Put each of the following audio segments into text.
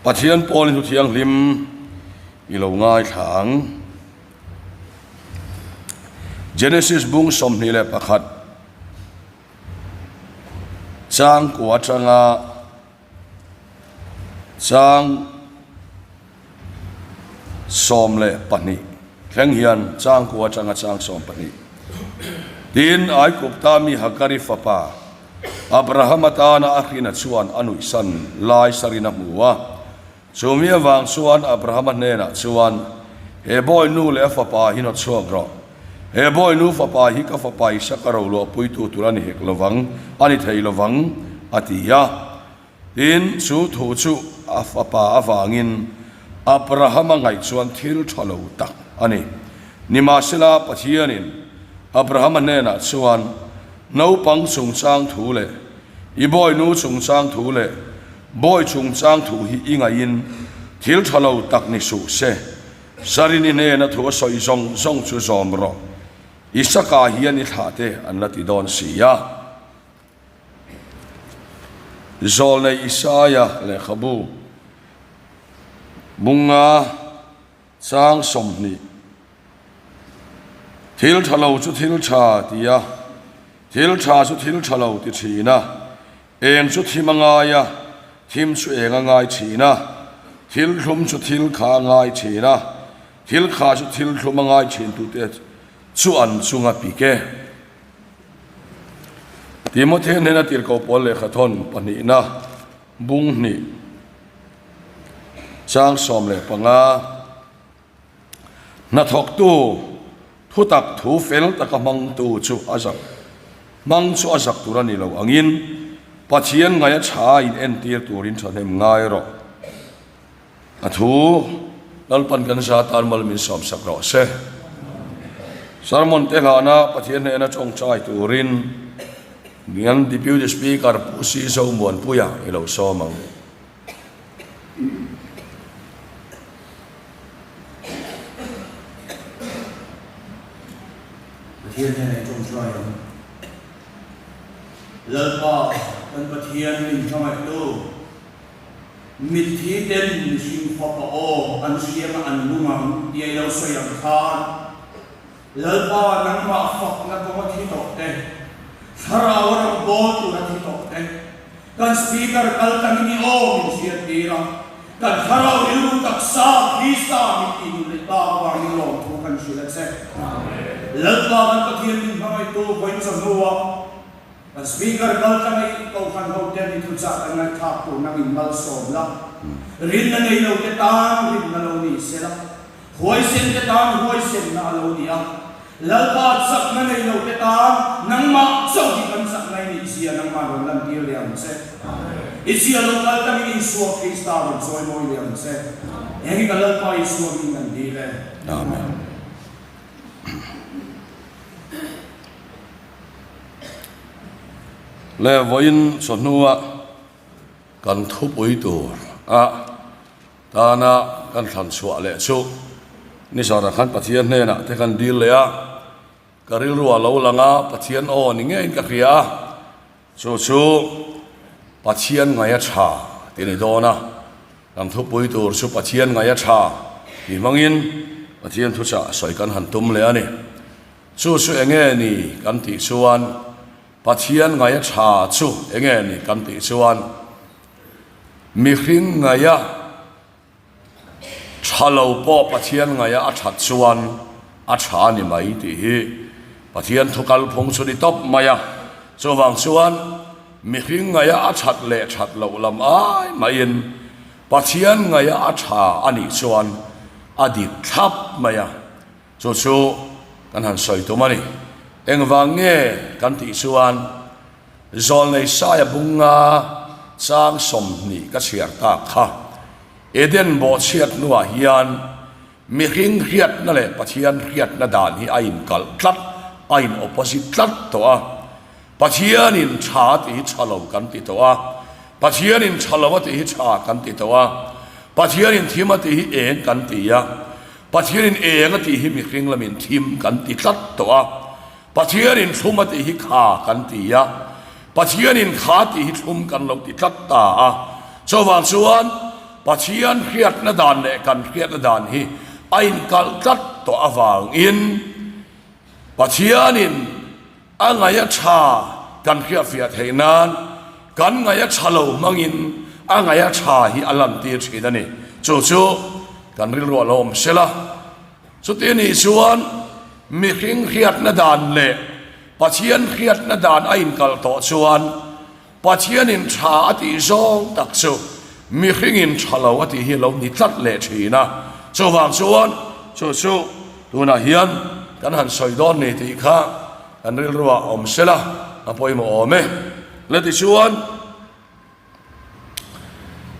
Pathian pawlin thu thianghlim i lo ngaithla ang. Genesis bung 21 chang kua atanga chang 12 thleng hian chang kua atanga chang 12. Tin, Aigupta mi Hagari fapa Abrahama tana a hrina chuan a nuihsan lai sarin a hmu a. Chumi avang chuan Abrahama hnenah chuan, He bawi nu leh a fapa hi nawt chhuak rawh. He bawi nu fapa hi ka fapa Isaka roluahpuitu tur a ni hek lovang, a ni thei lovang, a ti a. Tin, chu thu chu a fapa avangin Abrahama ngaih chuan thil tha lo tak a ni. Nimahsela, Pathianin Abrahama hnenah chuan, Naupang chungchang thu leh i bawinu chungchang thu leh bawi chungchang thu hi i ngaihin thil tha lo tak ni suh se. Sarini hnena thu a sawi zawng zawng chu zawm rawh. Isaka hian i thlah te an la ti dawn si a. Zawlnei Isaia lehkhabu bunga chang 20 Thil tha lo chu thil tha ti a, thil tha chu thil tha lo ti thin a, eng chu thim a ngai a, thim chu eng a ngai thin a, thil thlum chu thil kha a ngai thin a, thil kha chu thil thlum a ngai thin tute chu an chunga pik e. Timothea hnena tirhkoh pawl lehkhathawn pahnihna bung hnih chang 15 Hnathawktu thutak thu fel taka hmangtu chu a zak hmang chu a zak tur a ni lo angin Pathian ngaia tha in entir turin thahnem ngai rawh. A thu Lalpan kan za tan mal min sawmsak rawh se. Sermon te hlana Pathian hnena tawngtai turin kan Deputy Speaker Pu Si Zomuanpuia i lo sawm ang. Pathian hnena i tawngtai ang. Lalpa kan Pathian min hmangaihtu. Mitthi ten mihring fapa aw an hriam a an lung ang tia i lo sawi ang khan, Lalpa nangmah fakna kawnga thi tawh te, thlarau a rawng bawl tura thi tawh te, kan speaker kal tangin i aw min hriat tir a, kan thlarau rilru taksa Krista min tih duh leh tak avangin lawmthu kan hrilh a che. Lalpa kan Pathian min hmangaihtu vawiin chawhnuah, Kan Speaker kal tlang i Kohhran ho ten i thuchah kan ngaihthlak tur nang in malsawm la, rinna nei lo te tan rinna lo ni se la, huaisen te tan huaisenna a lo ni a, Lalpa chakna nei lo te tan nangmah chauh hi kan chakna i nih zia nangmah rawn lantir leh ang che. I zia lo kal tlang in Isua Krista rawn chawimawi leh ang che. Heng hi ka Lalpa Isua hming kan dil e. Amen. Le vawiin chawhnua kan thupui tur a tana kan thlan chhuah leh chu nizanah khan Pathian hnenah te kan dil leh a, ka rilru a lo lang a, Pathian aw ni ngeiin ka hria a, chu chu Pathian ngaih a tha tih a ni dawn a, kan thupui tur chu Pathian ngaih a tha tih hmangin Pathian thuchah sawi kan han tum leh a ni. Chu chu enge ni kan tih chuan Pathian ngaia tha chu enge ni kan tih chuan mihring ngaia tha lo pawh Pathian ngaia a that chuan a tha a ni mai tih hi Pathian thu kalphung chu ni tawp mai a. Chuvang chuan mihring ngaia a that leh that loh lam ai maiin Pathian ngaia a tha a nih chuan a dik thlap mai a. Chu chu kan han sawi tum a ni. Engvang nge kan tih chuan Zawlnei Saia bunga chang 20 ka chhiar tak kha Eden bawhchhiat hnuah hian mihring hriatna leh Pathian hriatna dan hi a inkalh tlat, a in opposite tlat tawh a. Pathianin tha tih hi tha lo kan ti tawh a, Pathianin tha lo a tih hi tha kan ti tawh a, Pathianin thim a tih hi eng kan ti a, Pathianin eng a tih hi mihring lamin thim kan ti tlat tawh a, Pathianin thlum a tih hi kha kan ti a, Pathianin kha tih hi thlum kan lo ti tlat ta a. Chuvang chuan. Pathian hriatna dan leh kan hriatna dan hi a inkalh tlat tawh avangin Pathianin a ngaih a tha kan hriatfiah theih nan kan ngaih a tha lo hmangin a ngaih a tha hi a lantir thin a ni. Chu chu kan rilru a lo awm sela. Chuti nih chuan mihring hriatna dan leh Pathian hriatna dan a inkalh tawh chuan Pathianin tha a tih zawng tak chu mihringin tha lo a tih hi a lo ni tlat leh thin a. Chuvang chuan chu chu tunah hian kan han sawi dawn ni tih kha kan rilruah awm sela a pawimawh awm e. Le tichuan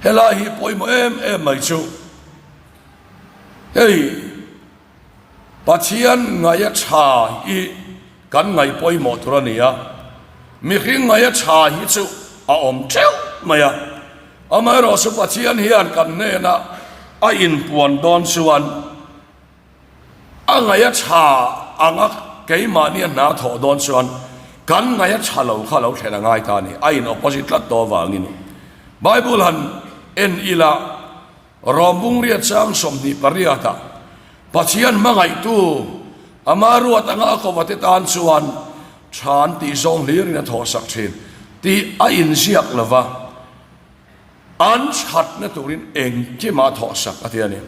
helai hi pawimawh em em mai chu hei Pathian ngaih a tha hi kan ngaih pawimawh tur a ni a, mihring ngaih a tha hi chu a awm teuh mai a. Amaherawhchu Pathian hian kan hnenah a inpuan dawn chuan a ngaih a tha anga keimahni a hna thawh dawn chuan kan ngaih a tha lo kha lo thlen a ngai ta a ni, a in opposite tlat tawh avangin. Bible han en ila. Rawmbungriat chang 28 ah Pathian hmangaihtu ama ruat anga a kovate tan chuan tha an tih zawng hlirin a thawhsak thin tih a inziak lo va, an thatna turin engkima a thawhsak a ti a ni.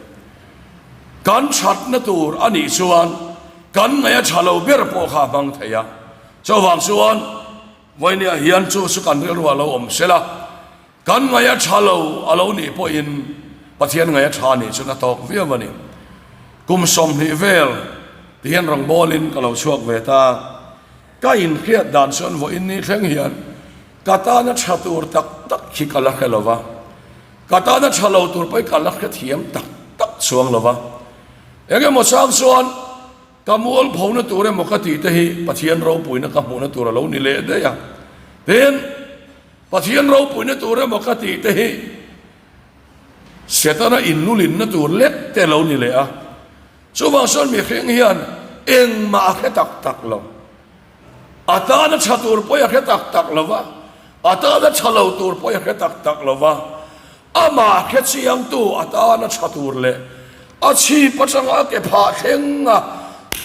Kan thatna tur a nih chuan kan ngaih a tha lo ber pawh kha a hmang thei a, chuvang chuan vawinia hian chu chu kan rilru a lo awm sela. Kan ngaih a tha lo a lo nih pawhin Pathian ngaih a tha nih chuan a tawk viau a ni. Kum 20 vel ti hian rawngbawlin ka lo chhuak ve ta. Ka inhriat dan chuan vawiin ni thleng hian ka tana tha tur tak tak hi ka la hre lo va, ka tana tha lo tur pawhin ka la hrethiam tak tak chuang lo va. Eng emaw chang chuan ka mualphona tur emaw ka tih te hi Pathian ropuina ka hmuhna tur a lo ni leh daih a. Tin. Pathian ropuina tur emaw ka tih te hi Setana inlulinna tur lek te lo ni leh a. Chuvang chuan mihring hian engmah a hre tak tak lo. A tana tha tur pawh a hre tak tak lo va, a tana tha lo tur pawh a hre tak tak lo va. Amah hre chiangtu a tana tha tur leh a chhip atanga a ke phah thleng a,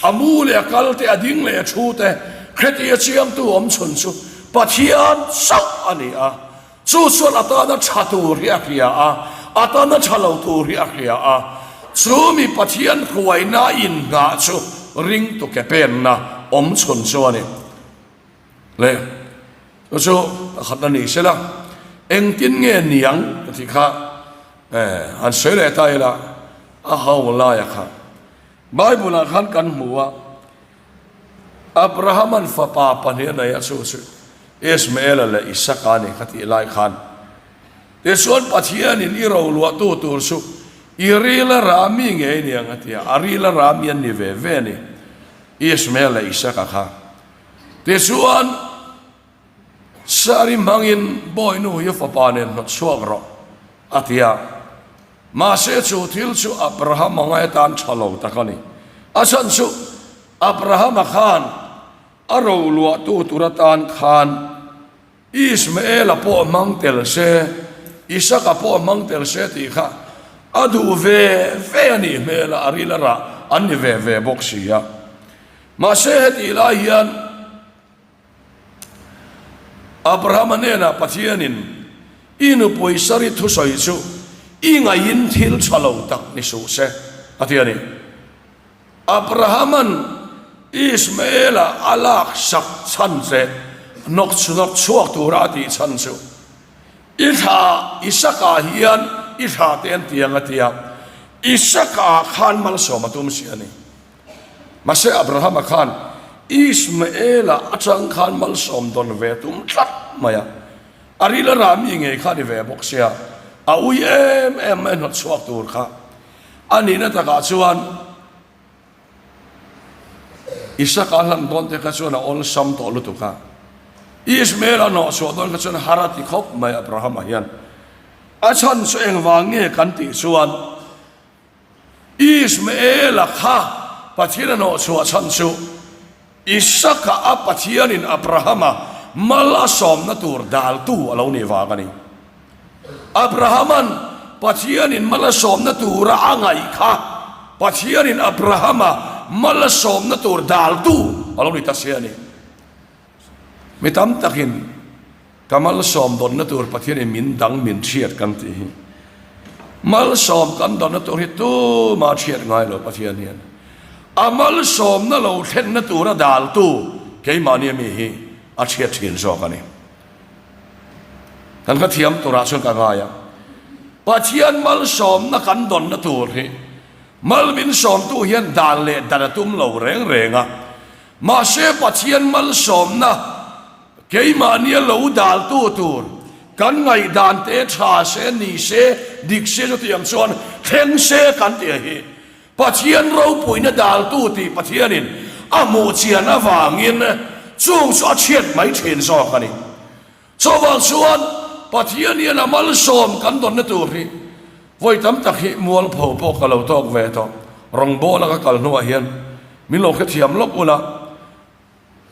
a mu leh a kal te, a ding leh a thu te hretia chiangtu awm chhun chu Pathian chauh a ni a. Chu chuan a tana tha tur hi a hria a, a tana tha lo tur hi a hria a. Chu mi Pathian hruaina innghah chu ringtu ke penna awm chhun chu a ni. Le, chu chu pakhat a ni sela, engtin nge niang ka tih kha han sawi leh ta ila, a ho laia kha Bible ah khan kan hmu a, Abraham-a'n fapa pahnih a nei a, chu chu Ismael-a leh Isaka a ni kha tih lai khan. Tichuan Pathianin i roluahtu tur chu i ril a rah mi ngei niang a ti a, a ril a rah mi an ni ve ve a ni, Ismael leh Isaka kha. Tichuan, Sari hmangin bawinu hi a fapa nen hnawt chhuak rawh, a ti a. Mahse, chu thil chu Abrahama ngai atan tha lo tak a ni. A chhan chu Abrahama khan a roluahtu tur atan khan Ismaela pawh hmang tel se, Isaka pawh hmang tel se tih kha a duh ve ve a nih hmel a, a ril a rah an ni ve ve bawk si a. Mahse hetih lai hian Abrahama hnenah Pathianin, I nupui Sari thusawi chu i ngaihin thil tha lo tak ni suh se, a ti a ni. Abrahama'n Ismaela a lak sak chhan che hnawk hnawk chhuak tura a tih chhan chu, I thla Isaka hian i thla te an ti ang a ti a, Isaka khan malsawm a tum si a ni. Mahse Abrahama khan Ismaela atang khan malsawm dawn ve tum tlat mai a, a ril a rah mi ngei kha a ni ve bawk sia, a ui em em mai hnawt chhuak tur kha a nihna takah chuan Isaka hlan dawn te kha chuan a awlsam tawh lutuk a, Ismaela hnawh chhuah dawn kha chuan har a ti khawp mai Abrahama hian. A chhan chu engvang nge kan tih chuan, Ismaela kha Pathian a hnawhchhuah chhan chu Isaka a Pathianin Abrahama mal a sawmna tur daltu a lo nih vang a ni. Abrahama'n. Pathianin mal a sawmna tura a ngaih kha Pathianin Abrahama mal a sawmna tur daltu a lo ni ta si a ni. Mi tam takin ka malsawm dawnna tur Pathianin min dang min hriat kan tih hi. Malsawm kan dawnna tur hi tumah hriat ngai lo Pathian hian. A malsawmna lo thlenna tura daltu keimahni ami hi a hriat thin zawk a ni. Kan ka thiam turah chuan ka ngai a. Pathian malsawmna kan dawnna tur hi mal min sawmtu hian dan leh dan a tum lo reng reng a. Mahse Pathian malsawmna keimahnia lo daltu tur kan ngaihdan te tha se, ni se, dik se chutiang chuan thleng se kan tih a hi Pathian ropuina daltu tih Pathianin a hmuh chian avangin chung chu a chhiat mai thin zawk a ni. Chuvang chuan Pathian hian a malsawm kan dawnna tur hi vawi tam tak hi mualpho pawh ka lo tawk ve tawh. Rawngbawla ka kal hnuah hian min lo hrethiam lawk ula,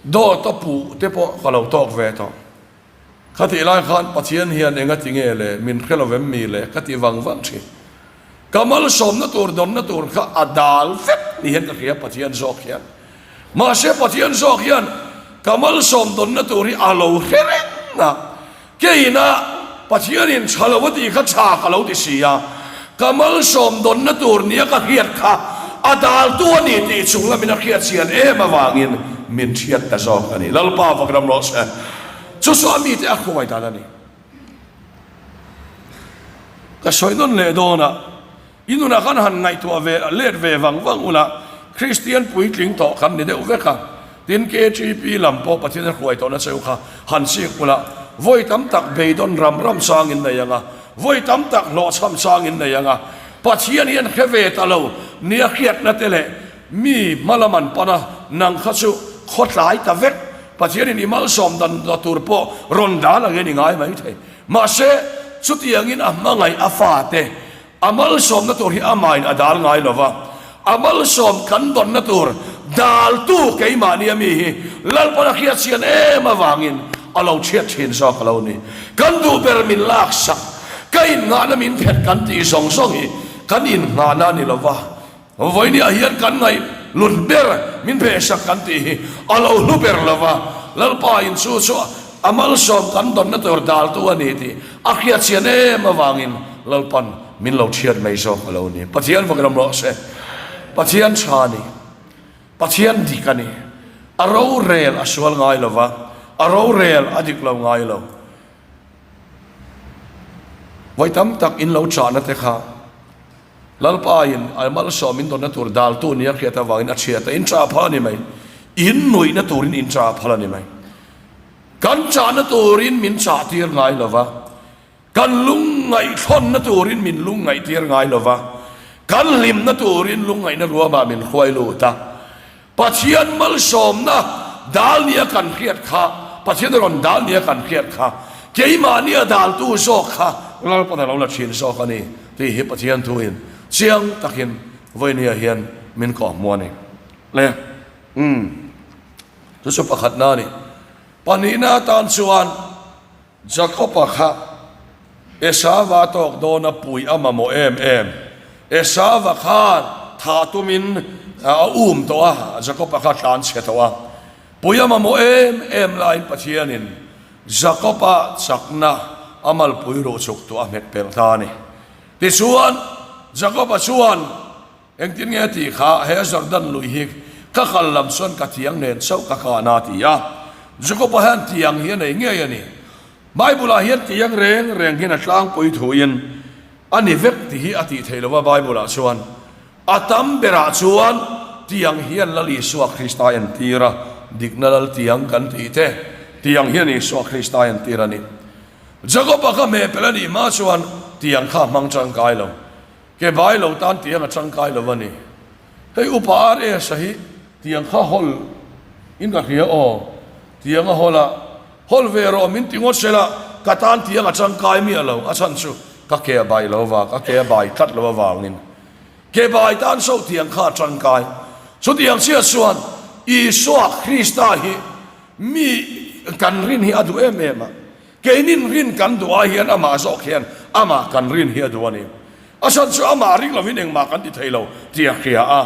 dawt a puh te pawh ka lo tawk ve tawh. Khatih lai khan Pathian hian enga ti nge le, min hre lo vem mi le ka ti vang vang thin. Ka malsawmna tur dawnna tur kha a dal vek ni hian ka hria Pathian zawk hian. Mahse Pathian zawk hian ka malsawm dawnna tur hi a lo hre reng a, keina Pathianin tha lo a tih kha tha ka lo ti si a, ka malsawm dawnna tur nia ka hriat kha a daltu a ni tih chung lamin a hriat chian em avangin min hriat ta zawk a ni. Lalpa vak ram rawh se. Chu chu a mite a hruai dan a ni. Ka sawi nawn leh dawn a, i nunah khan han ngaihtuah ve let ve vang vang ula, Kristian puitling tawh kan ni deuh vek a, tin KTP lam pawh Pathian a hruai tawhna cheu kha han chik ula, vawi tam tak beidawn ram ram chang in nei ang a, vawi tam tak hlawhchham chang in nei ang a, Pathian hian hre ve ta lo nia hriatna te leh Mi hma lam an pan a, nang kha chu khawtlai ta vek. Pathianin i malsawm dan la tur pawh rawn dal angin i ngai mai thei. Mahse, chutiangin a hmangaih a fate a malsawmna tur hi amahin a dal ngai lo va. A malsawm kan dawnna tur daltu keimahni ami hi Lalpan a hriatchian em avangin a lo chhiat thin zawk a lo ni. Kan duh ber min laksak, ka innghahna min phet kan tih zawng zawng hi kan innghahna a ni lo va. Vawinia hian kan ngaih lut ber min phehsak kan tih hi a lo hlu ber lo va, Lalpa in chu chu a malsawm kan dawnna tur daltu a ni tih a hriatchian em avangin Lalpan min lo thiat mai zawk a lo ni. Pathian vak ram rawh se. Pathian tha a ni. Pathian dik a ni. A rorel a sual ngai lo va, a rorel a dik lo ngai lo. Vawi tam tak in lo chahna te kha Lalpa in a malsawm in dawnna tur daltu nia hriat avangin a chhiat a, in chah phal a ni mai. In nuihna turin in chah phal a ni mai. Kan chahna turin min chah tir ngai lo va, kan lungngaih thlawnna turin min lungngaih tir ngai lo va, kan hlimna turin lungngaihna ruamah min hruai lut a. Pathian malsawmna dal nia kan hriat kha, Pathian rawn dal nia kan hriat kha, keimahnia daltu zawk kha Lalpan a lo la thin zawk a ni tih hi Pathian thuin chiang takin vawinia hian min kawhhmu a ni. Le, umm, chu chu pakhatna a ni. Pahnihna atan chuan Jakob-a kha Esava tawk dawna pui a mamawh em em. Esava khan thah tumin a um tawh a, Jakob-a kha tlan chhe tawh a. Pui a mamawh em em laiin Pathianin Jakob-a chakna a malpui ruh chuk tuah a hmet pelh ta a ni. Tichuan, Jakob-a chuan Engtin nge tih kha he Jordan lui hi ka kal lam chuan ka tiang nen chauh ka kan a ti a. Jakob-a hian tiang hi a nei ngei a ni. Bible-ah hian tiang reng reng hian a tlangpui thuin a ni vek tih hi a tih theih lova Bible-ah chuan a tam berah chuan tiang hian Lal Isua Krista entir a, dikna lal tiang kan tih te tiang hian Isua Krista entir a ni. Jakob-a kha hmehpelh a nih hma chuan tiang kha a hmang tangkai lo. Ke bai lo tan tiang a tangkai lo a ni. Hei upa RS a hi tiang kha hawl in ka hria aw. Tiang a hawl a, hawl ve rawh min ti ngawt sela ka tan tiang a tangkai miah lo. A chhan chu ka ke a bai lo vang, a ke a bai tlat lo avangin ke bai tan so tiang kha a tangkai. Chutiang chiah chuan Isua Krista hi mi kan rin hi a duh em em a. Keinin rin kan duh ai hian amah zawk hian amah kan rin hi a duh a ni. A chhan chu amah ring lovin engmah kan ti thei lo tih a hria a,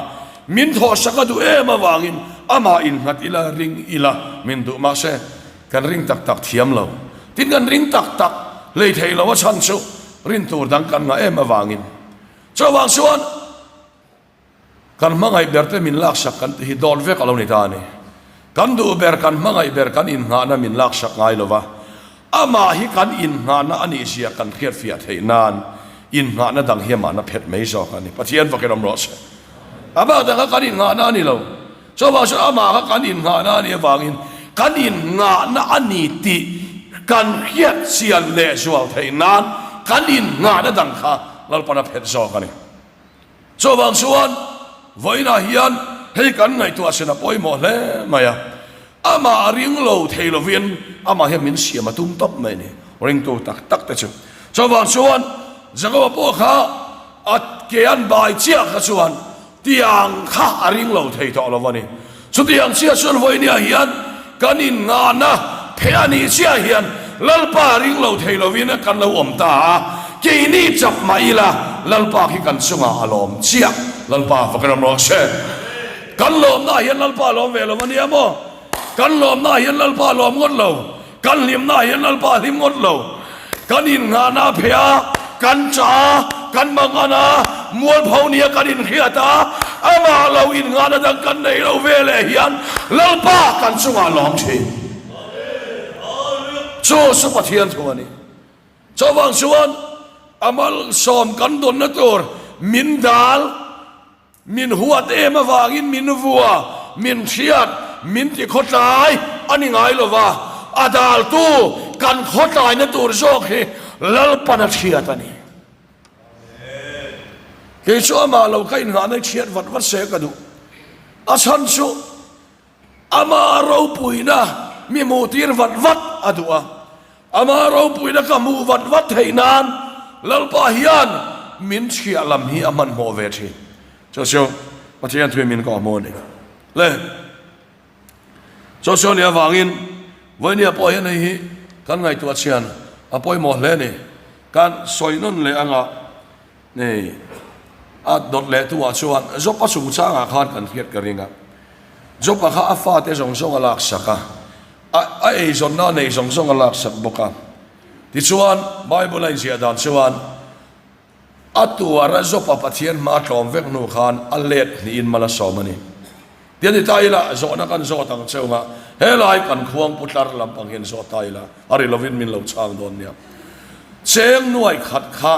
min thawhsak a duh em avangin amah innghat ila ring ila min duh mahse kan ring tak tak thiam lo. Tin kan ring tak tak hlei thei lo a chhan chu rin tur dang kan ngah em avangin. Chuvang chuan Kan hmangaih ber te min laksak kan tih hi dawt vek a lo ni ta a ni. Kan duh ber, kan hmangaih ber, kan innghahna min laksak ngai lo va, amah hi kan innghahna a nih zia kan hriatfiah theih nan innghahna dang hi amahna phet mai zawk a ni. Pathian fakin awm rawh se. Amah dang kha kan innghahna a ni lo. Chuvang chuan amah kha kan innghahna a nih avangin kan innghahna a ni tih kan hriat chian lehzual theih nan kan innghahna dang kha Lalpan a phet zawk a ni. Chuvang chuan vawiinah hian hei kan ngaihtuah sin a pawimawh hle mai a, amah ring lo thei lovin amah hian min siam a tum tawp mai a ni, ringtu tak tak te chu. Chuvang chuan Jakoba pawh kha a ke an bai chiah kha chuan tiang kha a ring lo thei tawh lo a ni. Chutiang chiah chuan vawinia hian kan innghahna phe a nih chiah hian Lalpa ring lo thei lovin kan lo awm ta a, keini chap mah ila Lalpa khi kan chungah a lawm chiah. Lalpa fak ram rawh se. Kan lawmna hian Lalpa a lawm ve lo a nia maw? Kan lawmna hian Lalpa a lawm ngawt lo. Kan hlimna hian Lalpa a hlim ngawt lo. Kan innghahna a pheh a, kan chah a, kan mangan a, mualpho nia kan inhriat a, amah lo innghahna dang kan nei lo ve leh hian Lalpa kan chungah lawm thin. Chu chu Pathian thu a ni. Chuvang chuan a malsawm kan dawnna tur min dal. Min huat em avangin min vua, min hriat, min ti khawtlai a ni ngai lo va, a daltu kan khawtlaina tur zawk hi Lalpan a hriat a ni. Kei chu amah lo ka innghahna i hriat vat vat se ka duh. A chhan chu Amah ropuina mi hmuhtir vat vat a duh a, Amah ropuina ka hmuh vat vat theih nan Lalpa hian min chhiah lam hi a hmanhmawh ve thin. Chu chu Pathian thuin min kawhhmuh a ni. Le, chu chu nih avangin vawinia pawh hian hei hi kan ngaihtuah chhian a pawimawh hle a ni. Kan sawi nawn leh anga. Nei, a dawt leh tu ah chuan Job-a chungchangah khan kan hriat ka ring a. Job-a kha a fate zawng zawng a laksak a, a a eizawnna a neih zawng zawng a laksak bawk a. Tichuan, Bible a inziah dan chuan a tuara Job-a Pathian hma tlawm vek hnu khan a let hnihin mal a sawm a ni. Ti a ni ta ila, zawhna kan zawt ang cheu nga, helai kan khuang pu tlar lampang hian zawt ta ila, a ri lovin min lo chhang dawn nia. Cheng nuai khat kha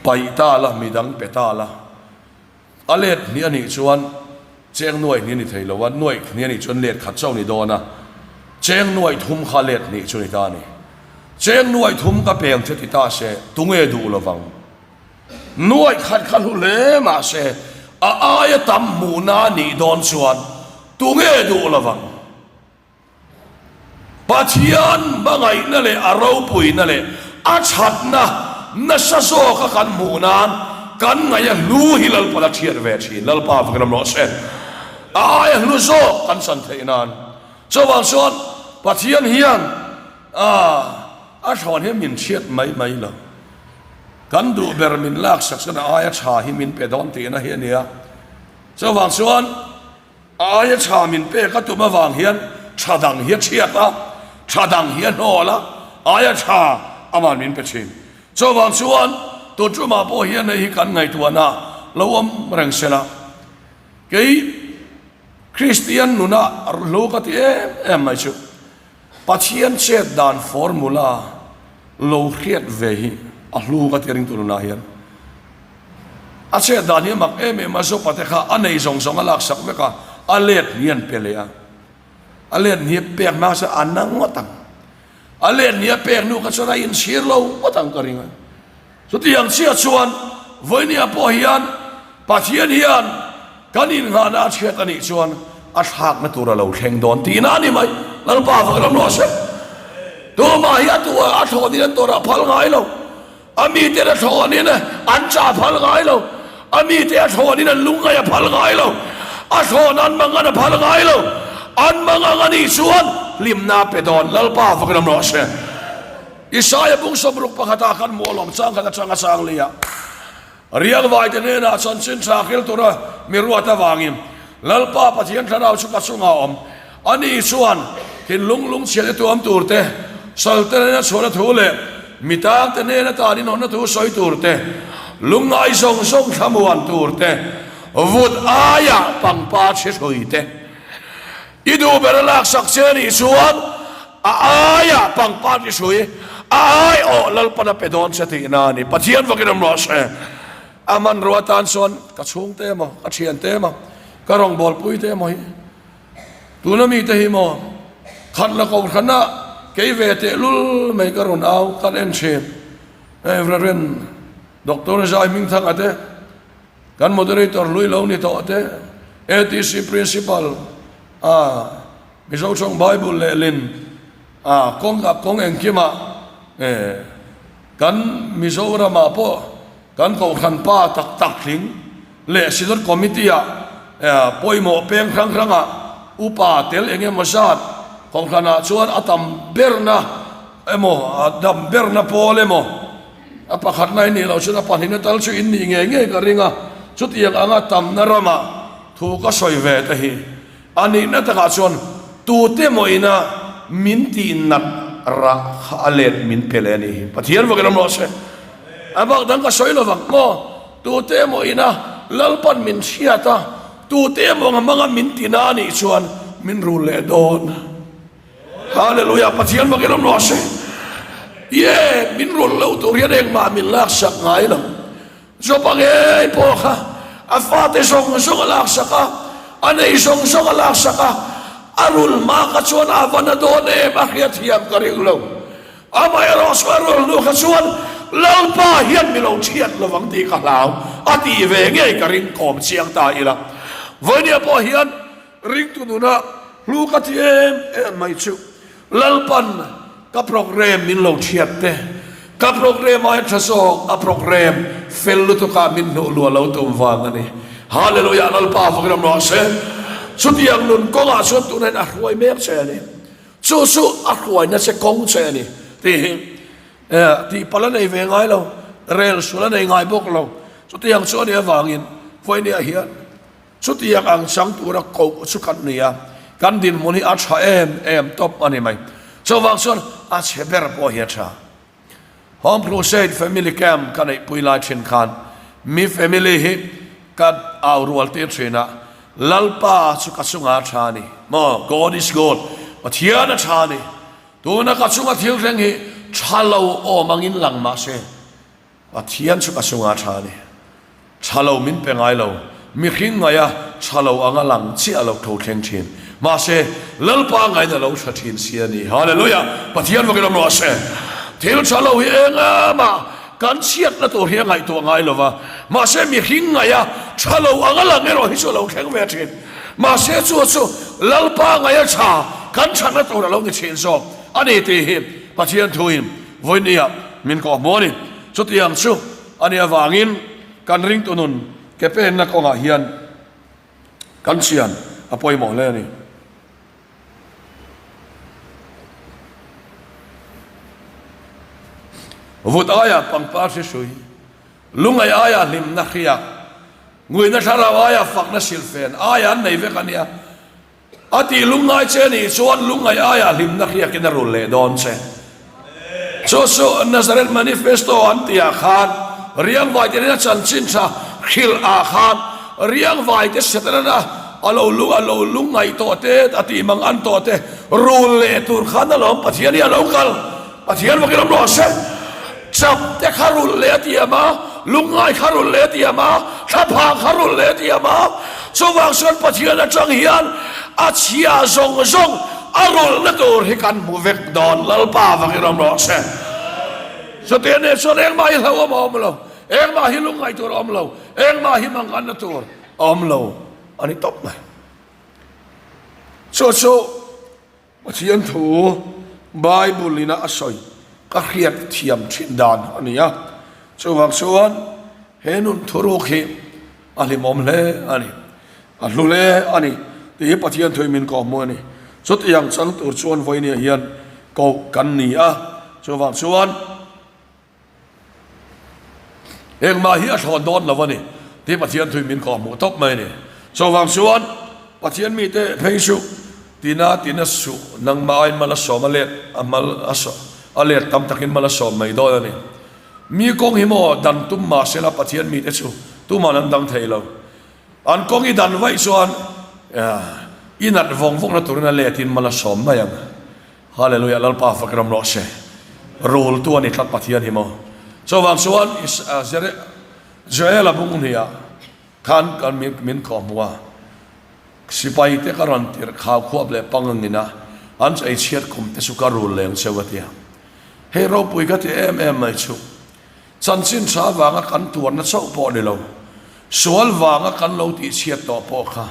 paih ta la, midang pe ta la, a let hnih a nih chuan cheng nuai hnih a ni thei lo a, nuai hnih a nih chuan let khat chauh a ni dawn a, cheng nuai thum kha let hnih chu a ni ta a ni. Cheng nuai thum ka peng che ti ta se, tunge duh lovang? Nuai khat kha hlu hle mah se, a aia tam hmuhna a nih dawn chuan tunge duh lovang? Pathian hmangaihna leh a ropuina leh a thatna nasa zawka kan hmuh nan kan ngaih a hlu hi Lalpan a thiat ve thin. Lalpa fakin awm rawh se. A aia hlu zawk kan chan theih nan. Chuvang chuan Pathian hian a a thlawn hi min thiat mai mai lo. Kan duh ber min laksak chuan a aia tha hi min pe dawn tihna hi a nia. Chuvang chuan A aia tha min pek a tum avang hian tha dang hi a chhiat a, tha dang hi a hnawl a, aia tha aman min pe thin. Chuvang chuan tun tumah pawh hian hei hi kan ngaihtuahna lo awm reng se la, kei Kristian nuna hlu ka ti em em mai chu Pathian chet dan formula lo hriat ve hi a hlu ka ti ringtu nunah hian. A chet dan hi a mak em em a, Zopa te kha a nei zawng zawng a laksak vek a, a let ni an pe leh a. A let ni a pek hma chuan a na ngawt ang. A let ni a pek hnu kha chuan a inchhir lo ngawt ang ka ring a. Chutiang chiah chuan vawinia pawh hian Pathian hian kan innghahna a chhiat a nih chuan a thlakna tur a lo thleng dawn tihna a ni mai. Lalpa fak ram rawh se. Tumah hi a tu a thlawhin an tawrh a phal ngai lo. A mite a thlawhin an chah phal ngai lo. A mite a thlawhin an lungngaih a phal ngai lo. A thlawn an mangan a phal ngai lo. An mangang a nih chuan hlimna a pe dawn. Lalpa fak ram rawh se. Isaia bung 60 pakhatah khan mualawm chang khat atanga chang li a. Riangvaite hnenah chanchin tha hril tura mi ruat avangin Lalpa Pathian thlarau chu ka chungah a awm. Ani chuan thinlung lungchhiate tuam tur te, salte hnena chhuahna thu leh mi tangte hnena tan inhawnna thu sawi tur te, lungngai zawng zawng thlamuan tur te, vut aia pangpar hri hrui te i duh ber a laksak che anih chuan a aia pangpar hri hrui a aiawh Lalpan a pe dawn che tihna a ni. Pathian vakin awm rawh se. A hmanrua atan chuan ka chhungte emaw, ka thiante emaw, ka rawngbawlpuite emaw hi tuna mite hi maw khat la kohhrana kei ve tehlul mai ka rawn au kan en thin. Hei Rev. Doctor Zai Hmingthanga te, kan Moderator hlui lo ni tawh te, ATC Principal a Mizo Tawng Bible lehlin a kawng a kawng engkimah eh kan Mizoramah pawh Kan kohhran pa tak tak tling leh Synod Committee-ah pawimawh peng hrang hrangah upa tel eng emaw zat kohhranah chuan a tam berna emaw a dam berna pawl emaw a pakhatna in nih loh chuan a pahnihna tal chu in nih ngei ngei ka ring a, chutiang anga tamna ramah thu ka sawi ve te hi A nihna takah chuan tute maw ina min tih nat rah kha a let min pe leh a nih hi. Pathian vakin awm rawh se. A bak dang ka sawi lo vang maw? Tute emaw ina Lalpan min hriat a, tute emaw ang hmanga min tina a nih chuan min rul leh dawn. Hallelujah Pathian vakin awm rawh se. Ye, min rul lo tur hian engmah min laksak ngai lo. Joba ngei pawh kha a fate zawng zawng a laksak a, a nei zawng zawng a laksak a, a rul hma kha chuan a va na dawn em a hriatthiam ka ring lo. Amaherawh chu a rul hnu kha chuan Lalpa hian mi lo thiat lo vang tih ka hlau a tih ve ngei ka ring kawm chiang ta ila. Vawinia pawh hian ringtu nuna hlu ka ti em em mai chu. Lalpan ka programme min lo thiat te, ka programme aia tha zawk a programme fel lutukah min hnuh luah lo tum vang a ni. Hallelujah Lalpa fakin awm rawh se. Chutiang nun kawngah chuan tunah hian a hruai mek che a ni. Chu chu a hruaina che kawng che a ni tih hi tihpalh a nei ve ngai lo, rel sual a nei ngai bawk lo. Chutiang chu a nih avangin Vawinia hian Chutiang ang chang tura koh chu kan ni a, kan dinhmun hi a tha em em tawp a ni mai. Chuvang chuan a chhe ber pawh hi a tha. Home Crusade Family Camp ka neihpui lai thin khan mi family hi ka au rual tir thin a, Lalpa chu ka chungah a tha a ni maw? God is good, Pathian a tha a ni. Tuna ka chunga thil thleng hi tha lo awm angin lang mah se, Pathian chu ka chungah tha a ni. Tha lo min pe ngai lo. Mihring ngaia tha lo anga lang chiah lo tho thleng thin. Mahse, Lalpa ngaina lo tha thin si a ni. Hallelujah! Pathian vakin awm rawh se. Thil tha lo hi eng mah kan chhiatna tur hi a ngaihtuah ngai lo va. Mahse, mihring ngaia tha lo anga lang erawh hi chu a lo thleng ve thin. Mahse, chu chu Lalpa ngaia tha kan thatna tur a lo ni thin zawk a ni tih hi Pathian thuin Vawinia min kawh hmu a ni. Chutiang chu a nih avangin kan ringtu nun ke penna kawngah hian kan chian a pawimawh hle a ni. Vut aia pangpar hri hrui, lungaih aia hlimna hriak, nguina thlarau aia fakna silfen aia an nei vek a nia. A tih lungngai che nih chuan lungngaih aiah hlimna hriakin a rul leh dawn che. Chu chu Nazareth Manifesto an tihah khan Riangvai te nena chanchin tha hrilh ah khan Riangvai te Setana a lo lung a lo lungngaih tawh te a tih mang an tawh te rul leh tur khan alawm Pathian hi a lo kal. Pathian vakin awm rawh se. Chap te kha rulh leh a tiam a, lungngai kha rulh leh a tiam a, thlaphang kha rulh leh a tiam a. Chuvang chuan Pathian atang hian a chhia zawng zawng a rulhna tur hi kan hmu vek dawn. Lalpa vakin awm rawh se. Chutiang nen chuan engmah hi hlauhawm a awm lo, engmah hi lungngaih tur a awm lo, engmah hi manganna tur a awm lo a ni tawp mai. Chu chu. Pathian thu Bible ina a sawi ka hriat thiam thin dan a ni a, chuvang chuan he nun thuruk hi a hlimawm hle a ni, a hlu hle a ni tih hi Pathian thuin min kawhhmuh a ni. Chutiang chang tur chuan vawinia hian koh kan ni a. Chuvang chuan engmah hi a thlawn dawn lo a ni tih Pathian thui min kawhhmuh tawp mai a ni. Chuvang chuan Pathian mite phei chu tina tina suh nangmah aiin mal a sawm a let a mal a let tam takin mal a sawm mai dawn a ni. Mi kawng hi maw dan tum mahsela Pathian mite chu tuman an dang thei lo. An kawng i dan vaih chuan i nat vawng vawngna turin a letin mal a sawm mai ang. Hallelujah Lalpa fak ram rawh se. Rultu a ni tlat Pathian hi maw. Chuvang chuan Joela bung hnih ah khan kan min kawh hmu a. Sipai te ka rawn tirh khau khuap leh pangangin a an chei chhiat kum te chu ka rul leng cheu a tia. Hei ropui ka ti em em mai chu. Chanchin tha vanga kan tuarna chauh pawh ni lo, sual vanga kan lo tihchhiat tawh pawh kha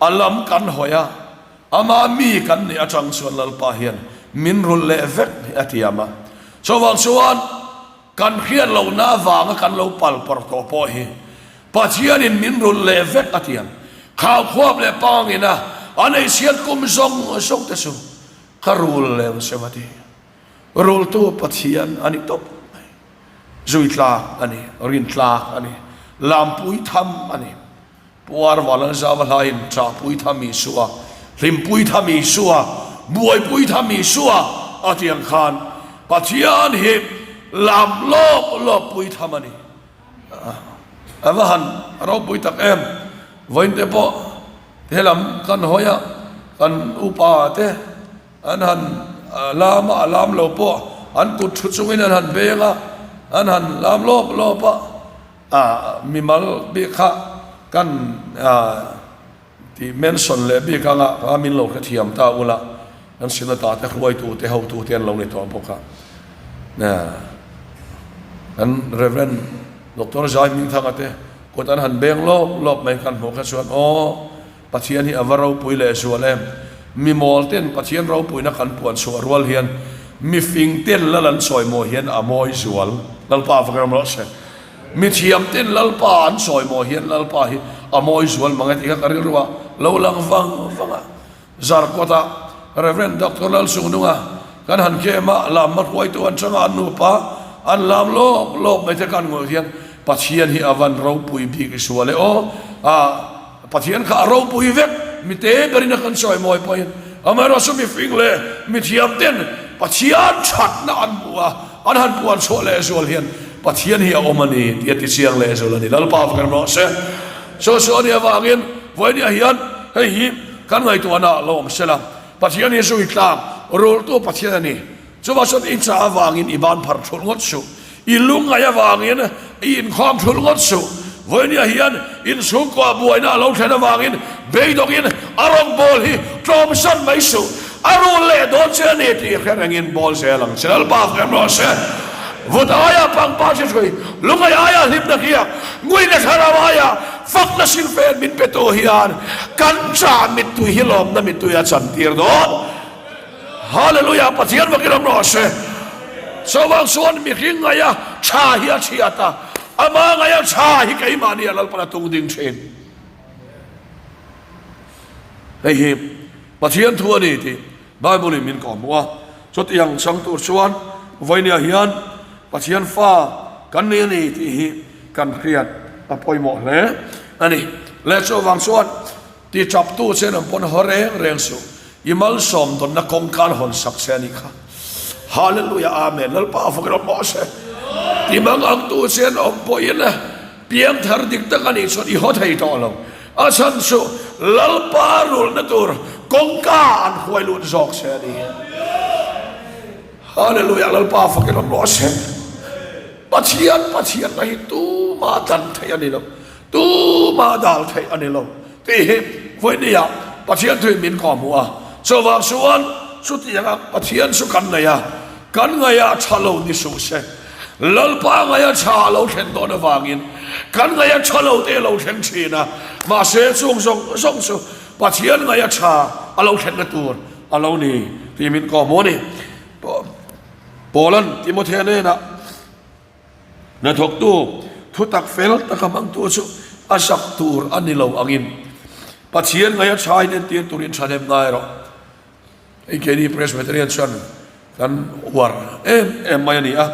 a lam kan hawi a, ama mi kan nih atang chuan Lalpa hian min rulh leh vek hi a tiam a. Chuvang chuan kan hriat lohna avanga kan lo palpar tawh pawh hi Pathianin min rulh leh vek a tiam. Khaukhuap leh pangina an eichhiat kum zawng zawng te chu ka rul leh sem a ti. Rultu Pathian a ni tawp mai. Zui tlak a ni, rin tlak a ni, lampui tham a ni. Puar Valanzava hlain Ṭahpui tham Isua, hlimpui tham Isua, buaipui tham Isua a tih ang khan Pathian hi lam lawp lawp pui tham a ni. A va han ropui tak em! Vawiin te pawh helam kan hawi a, kan upa te, An han lam a, a lam lo pawh an kut thu chungin an han beng a, an han lam lawp lawp a, ah mimal bik kha kan ah tih mention leh bik anga kha min lo hrethiam ta ula, kan sinata te hruaitu te hotu te an lo ni tawh bawk a, kan Rev. Doctor Zai Hmingthanga te kut an han beng lawp lawp mai kan hmuh kha chuan aw. Pathian hi a va ropui leh zual em? Mi mawl ten Pathian ropuina kan puan chhuah rual hian mi fing ten lal an chawimawi hian a mawi zual. Lalpa va ram rawh se. Mi thiam ten Lalpa an chawimawi hian Lalpa hi a mawi zual mang e tih kha ka rilru a lo lang vang vang a. Zarkawtah Rev. Doctor Lalchungnunga kan han kem a, lamma hruaitu an changa an nupa an lam lawp lawp mai te kan ngawih hian Pathian hi a van ropui bik zual e aw. Pathian kha a ropui vek, mi te berin a kan sawi mawi pawhin amaherawhchu mi fing leh mi thiam ten Pathian thatna an hmu a, an han puan chhuah leh zual hian Pathian hi a awm a ni tih a ti chiang leh zual a ni. Lalpa va kan rawh se. Chu chu a nih avangin vawinia hian hei hi kan ngaihtuahna lo awm sela, Pathian hi zui tlak rultu Pathian a ni. Chuvah chuan i chah avangin i ban phar thulh ngawt suh, i lungngaih avangin i inkhawm thulh ngawt suh. Vawinia hian inchhungkua buaina a lo thlen avangin beidawngin a rawn bawl hi tlawmsan mai suh, a rul leh dawn che a ni tih hre rengin bawl zel ang che. Lalpa fem rawh se. Vut aia pangpar si hrui, lungngaih aia hlimna hriak, nguina thlarau aia fakna silfen min petu hian kan chah mittui hi lawmna mittui a chantir dawn. Hallelujah Pathian vakin awm rawh se. Chuvang chuan mihring ngaia tha hi a chhiat a, ama ngaia tha hi keimahni a Lalpan a tung ding thin. Hei hi Pathian thu a ni tih Bible in min kawhhmuh a. Chutiang chang tur chuan vawinia hian Pathian fa kan ni a ni tih hi kan hriat a pawimawh hle a ni. Leh chuvang chuan Ti chaptu che an pawn haw reng reng suh. I malsawm dawnna kawngka an hawn sak che a nih kha. Hallelujah Amen Lalpa fak rawh mawh se. Ti mang ang tu che an awm pawhin piangthar dik tak a nih chuan i haw thei tawh lo. A chhan chu Lalpa rulna tur kawngka an hruai lut zawk che a ni. Hallelujah Lalpa fak rawh mawh se. Pathian Pathianna hi tumah dan theih a ni lo. Tumah dal theih a ni lo tih hi vawinia Pathian thuin min kawhhmuh a. Chuvang chuan chutianga Pathian chu kan nei a, kan ngaih a tha lo ni suh se. Lalpa ngaih a tha a lo thlen dawn avangin kan ngaih a tha lo te a lo thleng thin a, mahse chung zawng zawng chu Pathian ngaih a tha a lo thlenna tur a lo ni tih min kawhhmuh a ni. Paula'n Timothea hnenah. Hnathawktu thutak fel taka hmangtu chu a zak tur a ni lo angin Pathian ngaih a thain entir turin thahnem ngai rawh. Hei keini Presbyterian chuan Kan uar em em mai a ni a,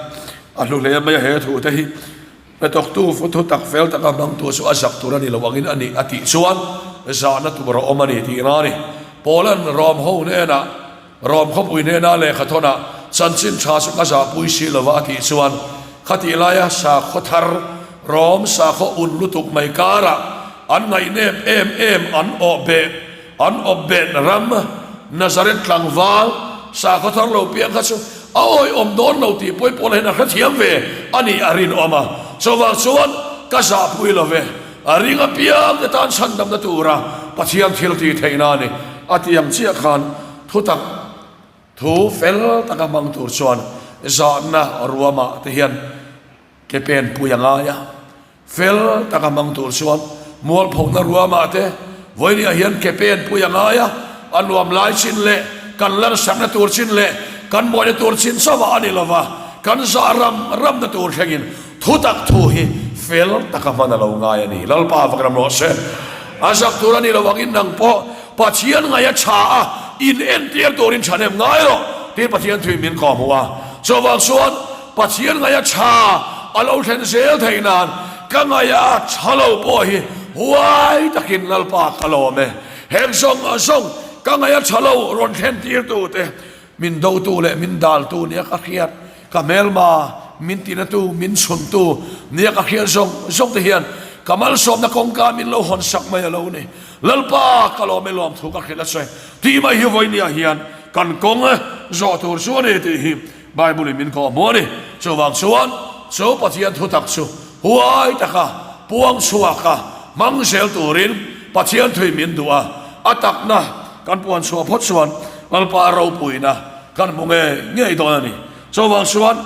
a hlu hle mai a he thu te hi. Hnathawktu thu tak fel taka hmangtu chu a zak tur a ni lo angin a ni a tih chuan zahna tur a awm a ni tihna a ni. Paula'n Rom ho hnenah, Rom khawpui hnena lehkha thawnah chanchin tha chu ka zahpui si lova a tih chuan khatih laia sakhaw thar, Rom sakhaw un lutuk mai karah an ngaihnep em em an awhbeh An awp ben ram Nazareth tlangval sakhaw thar lo piang kha chu a awihawm dawn lo tih pawi pawh lahin a hrethiam ve a nih a rinawm a. Chuvang chuan ka zahpui lo ve, a ring apiang te tan chhandamna tura Pathian thil tih theihna a ni a ti ang chiah khan thutak thu fel taka hmang tur chuan zahna ruamah te hian Ke pen pui a ngai a, fel taka hmang tur chuan mualphona ruamah te vawinia hian ke pen pui a ngai a, a nuam lai chin leh kan lansakna tur chin leh kan mawina tur chin chauhah a ni lova, kan zah ram ramna tur thlengin thutak thu hi fel taka hman a lo ngai a ni. Lalpa vak ram rawh se. A zak tur a ni lo angin nang pawh Pathian ngaih a tha a, in entir turin thahnem ngai rawh tiin Pathian thuin min kawhhmuh a. Chuvang chuan Pathian ngaih a tha a lo thlen zel theih nan ka ngaih a tha lo pawh hi huai takin Lalpa ka lawm e. Heng zawng zawng ka ngaih a tha lo rawn thlen tir tu te, min dotu leh min daltu nia ka hriat, ka hmelma min tinatu, min chhuntu nia ka hriat zawng zawng te hian ka malsawmna kawngka min lo hawn sak mai a lo ni. Lalpa ka lawm e lawmthu ka hrilh a che tih mai hi vawinia hian kan kawng zawh tur chu a ni tih hi Bible in min kawh hmu a ni. Chuvang chuan chu Pathian thutak chu huai taka puang chhuaka hmang zel turin Pathian thui min duh a, a takna kan puan chhuah phawt chuan Lalpa ropuina kan hmu ngei ngei dawn a ni. Chuvang chuan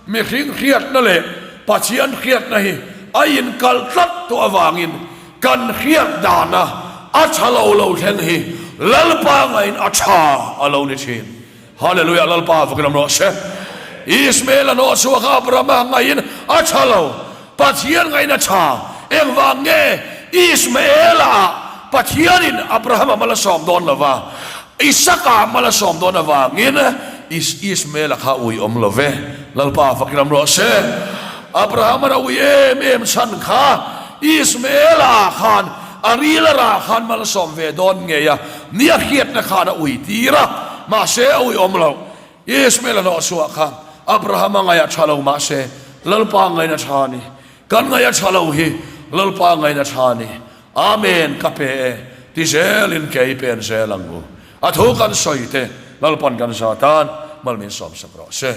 mihring hriatna leh Pathian hriatna hi a inkal tlat tawh avangin kan hriat dana a tha lo lo thleng hi Lalpa ngaiin a tha a lo ni thin. Hallelujah Lalpa vakin awm rawh se. Ismael a nawh chhuak a Abrahama ngaiin a tha lo, Pathian ngaiin a tha. Engvang nge Ismaela ah Pathianin Abrahama mal a sawm dawn lo va, Isaka mal a sawm dawn avangin Ismaela kha ui awm lo ve. Lalpa vakin awm rawh se. Abrahama a ui em em chhan kha Ismaela ah khan A ril a rah khan malsawm ve dawn ngei a, ni a hriatna khan a ui tir a, mahse a ui awm lo. Ishmael a hnawhchhuah kha Abraham-a ngaih a tha lo mahse Lalpa ngaihna tha a ni. Kan ngaih a tha lo hi Lalpa ngaihna tha a ni. Amen ka pe e ti zelin kei pen zel ang u. A thu kan sawi te Lalpan kan za tan mal min sawmsak rawh se.